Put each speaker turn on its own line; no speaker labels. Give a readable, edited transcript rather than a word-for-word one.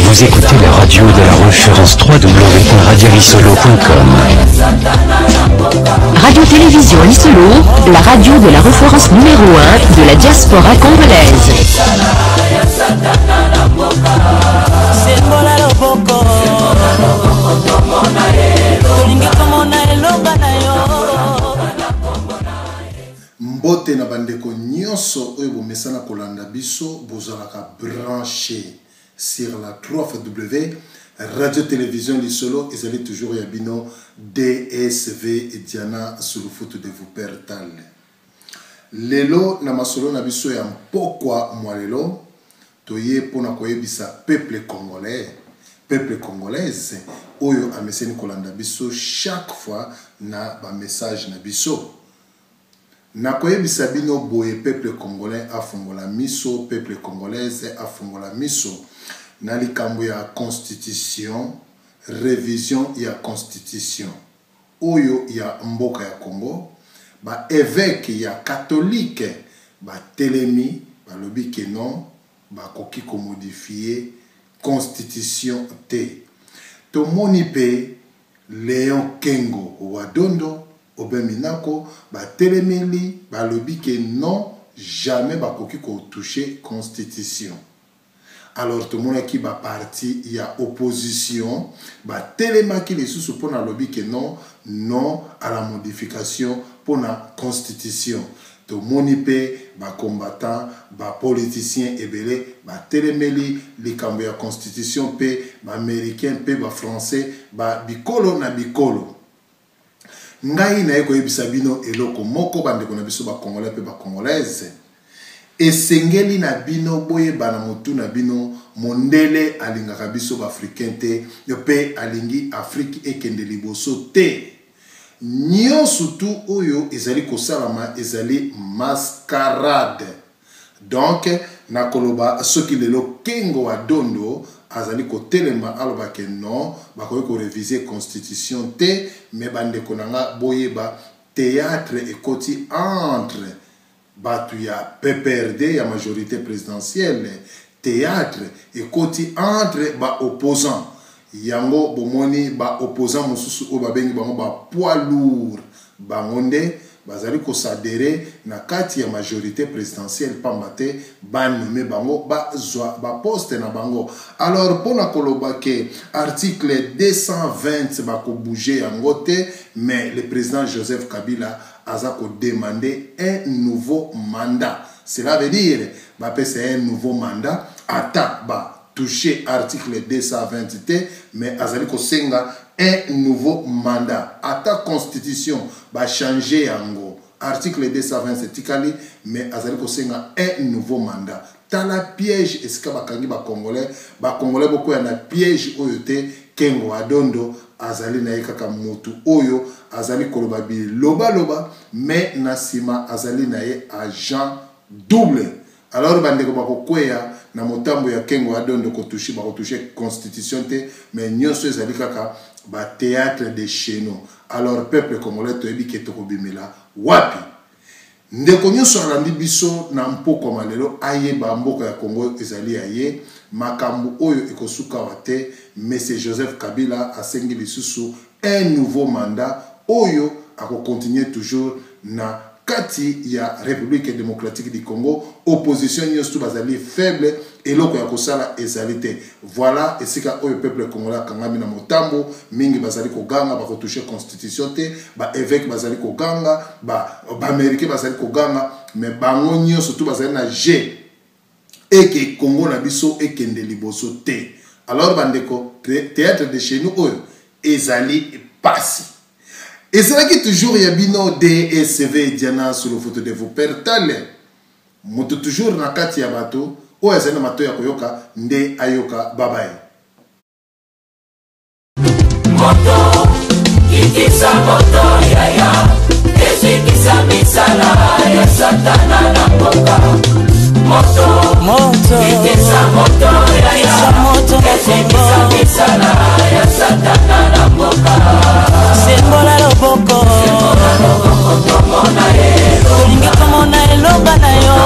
Vous écoutez la radio de la référence www.radiolisolo.com.
Radio-Télévision Lisolo, la radio de la référence numéro 1 de la diaspora congolaise.
Sembola loboko tolingi komona elonga na yo.
Mbote na bandeko nyonso oyo bomesana kolanda biso, bozalaka branche sur la 3W Radio Télévision Lisolo, ezali toujours ya bino DSV Diana Sulufutu de Wuppertal. Lelo na masolo na biso ya mpokwa mwa lelo, toye mpona koyebisa peuple congolais, peuple congolaise oyo ameseni kolanda biso chaque fois na ba message na biso. Nakoyebisa bino boye, peuple congolais afongola miso, peuple congolaise afongola miso na likambo ya constitution, revision ya constitution oyo ya mboka ya Congo. Ba évêque ya catholique batelemi, balobi ke non, bakoki komodifier constitution te. Tomoni mpe Léon Kengo Wadondo, Aubin Minako batelemeli, balobi ke non, jamais bakoki kotoucher constitution. Alors tomonaki baparti ya opposition batelemaki lisusu mpona alobi ke non, non à la modification mpona constitution. Tomoni mpe bacombattant, bapoliticien ebele batelemeli likambo ya constitution, mpe baaméricain mpe bafrançais, babikolo na bikolo. Ngai naye koyebisa bino eloko moko, bandeko na biso bacongolais mpe bacongolaise, esengeli na bino boyeba na motu na bino, mondele alingaka biso baafricain te, mpe alingi Afrique ekende liboso te. Nyonso tu oyo ezali kosalama ezali mascarade. Donc nakoloba, soki lelo Kengo wa Dondo azali kotelema, aloba ke non, bakoki koréviser constitution te, me bandeko na nga, boyeba, théâtre ekoti entre bato ya PPRD, ya majorité présidentielle, théâtre ekoti entre baopposant. Yango bomoni baopposant mosusu oyo babengi bango bapoids lourd, bango nde bazali koadhérer na kati ya majorité présidentielle, pamba te banommer bango, bazwa baposte na bango. Alors mpona koloba ke article 220 bakobouger yango te, mais le président Joseph Kabila aza kodemander un nouveau mandat. Cela veut dire bapesa un nouveau mandat, ata batoucher article 220 te, mais azali kosenga un nouveau mandat. Ata constitution bachanger yango, article 220 etikali, mais azali kosenga un nouveau mandat. Tala piège esika bakangi bacongolais. Bacongolais, bokoya na piège oyo te. Kengo Adondo azali na ye kaka motu oyo azali koloba bilobaloba, mais na nsima azali na ye agent double. Alors bandeko, bakokweya na motambo ya Kengo Adondo, kotoucher, bakotoucher constitution te, mais nyonso ezali kaka bathéâtre de chez nous. Alors peuple congolais, toyebi ke tokobimela wapi. Ndeko nyonso alandi biso na mpokwa lelo ayeba, mboka ya Congo ezali ya ye. Makambo oyo ekosuka te. Monsieur Joseph Kabila asengi lisusu un nouveau mandat oyo akocontinuer toujours na kati ya République démocratique du Congo. Opposition nyonso bazali faible, eloko ya kosala ezali te. Voilà esika oyo peuple congolais akangami na motambo. Mingi bazali koganga bakotoucher constitution te, baévêque bazali koganga, baaméricain bazali koganga, mais bango nyonso tu bazali na g eke Congo na biso ekende liboso te. Alors bandeko, théâtre de chez nous oyo ezali pasi. Ezalaki toujours ya bino DSV Diana sur le photo de Wuppertal. Moto toujours na kati ya bato oyo azali na mato ya koyoka nde ayoka. Babaye.
Moto kitisa moto yaya, ezikisa misala ya Satana na mboka. Moto kitisa moto yaya, ezikisa misala ya Satana na mboka. Sembola loboko, tolingi komona elonga na yo.